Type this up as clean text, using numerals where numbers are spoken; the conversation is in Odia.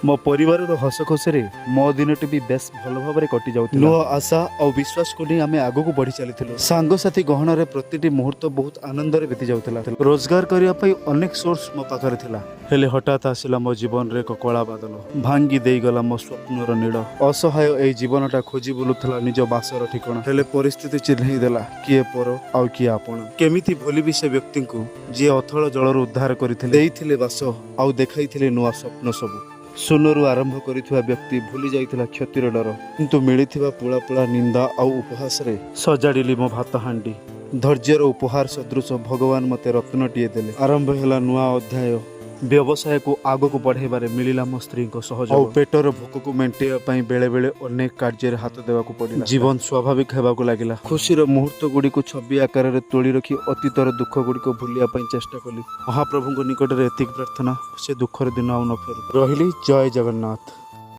ମୋ ପରିବାରର ହସ ଖୁସିରେ ମୋ ଦିନଟି ବି ବେଶ ଭଲ ଭାବରେ କଟି ଯାଉଥିଲା। ନୂଆ ଆଶା ଆଉ ବିଶ୍ୱାସକୁ ନେଇ ଆମେ ଆଗକୁ ବଢି ଚାଲିଥିଲୁ। ସାଙ୍ଗସାଥି ଗହଣରେ ପ୍ରତିଟି ମୁହୂର୍ତ୍ତ ବହୁତ ଆନନ୍ଦରେ ବିତି ଯାଉଥିଲା। ରୋଜଗାର କରିବା ପାଇଁ ଅନେକ ସୋର୍ସ ମୋ ପାଖରେ ଥିଲା। ହେଲେ ହଠାତ୍ ଆସିଲା ମୋ ଜୀବନରେ ଏକ କଳା ବାଦଲ, ଭାଙ୍ଗି ଦେଇଗଲା ମୋ ସ୍ୱପ୍ନର ନୀଡ଼। ଅସହାୟ ଏଇ ଜୀବନଟା ଖୋଜି ବୁଲୁଥିଲା ନିଜ ବାସର ଠିକଣା। ହେଲେ ପରିସ୍ଥିତି ଚିହ୍ନେଇ ଦେଲା କିଏ ପର ଆଉ କିଏ ଆପଣା। କେମିତି ଭୁଲିବି ସେ ବ୍ୟକ୍ତିଙ୍କୁ, ଯିଏ ଅଥଳ ଜଳରୁ ଉଦ୍ଧାର କରିଥିଲେ, ଦେଇଥିଲେ ବାସ ଆଉ ଦେଖାଇଥିଲେ ନୂଆ ସ୍ୱପ୍ନ ସବୁ। ଶୂନରୁ ଆରମ୍ଭ କରିଥିବା ବ୍ୟକ୍ତି ଭୁଲି ଯାଇଥିଲା କ୍ଷତିର ଡର। କିନ୍ତୁ ମିଳିଥିବା ପୁଳା ପୁଳା ନିନ୍ଦା ଆଉ ଉପହାସରେ ସଜାଡ଼ିଲି ମୋ ଭାତ ହାଣ୍ଡି। ଧୈର୍ଯ୍ୟର ଉପହାର ସଦୃଶ ଭଗବାନ ମୋତେ ରତ୍ନଟିଏ ଦେଲେ। ଆରମ୍ଭ ହେଲା ନୂଆ ଅଧ୍ୟାୟ। ବ୍ୟବସାୟକୁ ଆଗକୁ ବଢ଼ାଇବାରେ ମିଳିଲା ମୋ ସ୍ତ୍ରୀଙ୍କ ସହଯୋଗ। ଆଉ ପେଟର ଭୋକକୁ ମେଣ୍ଟେଇବା ପାଇଁ ବେଳେ ବେଳେ ଅନେକ କାର୍ଯ୍ୟରେ ହାତ ଦେବାକୁ ପଡ଼ିଲା। ଜୀବନ ସ୍ୱାଭାବିକ ହେବାକୁ ଲାଗିଲା। ଖୁସିର ମୁହୂର୍ତ୍ତ ଗୁଡ଼ିକୁ ଛବି ଆକାରରେ ତୋଳି ରଖି ଅତୀତର ଦୁଃଖ ଗୁଡ଼ିକୁ ଭୁଲିବା ପାଇଁ ଚେଷ୍ଟା କଲି। ମହାପ୍ରଭୁଙ୍କ ନିକଟରେ ଏତିକି ପ୍ରାର୍ଥନା, ସେ ଦୁଃଖର ଦିନ ଆଉ ନ ଫେରୁ। ରହିଲି, ଜୟ ଜଗନ୍ନାଥ।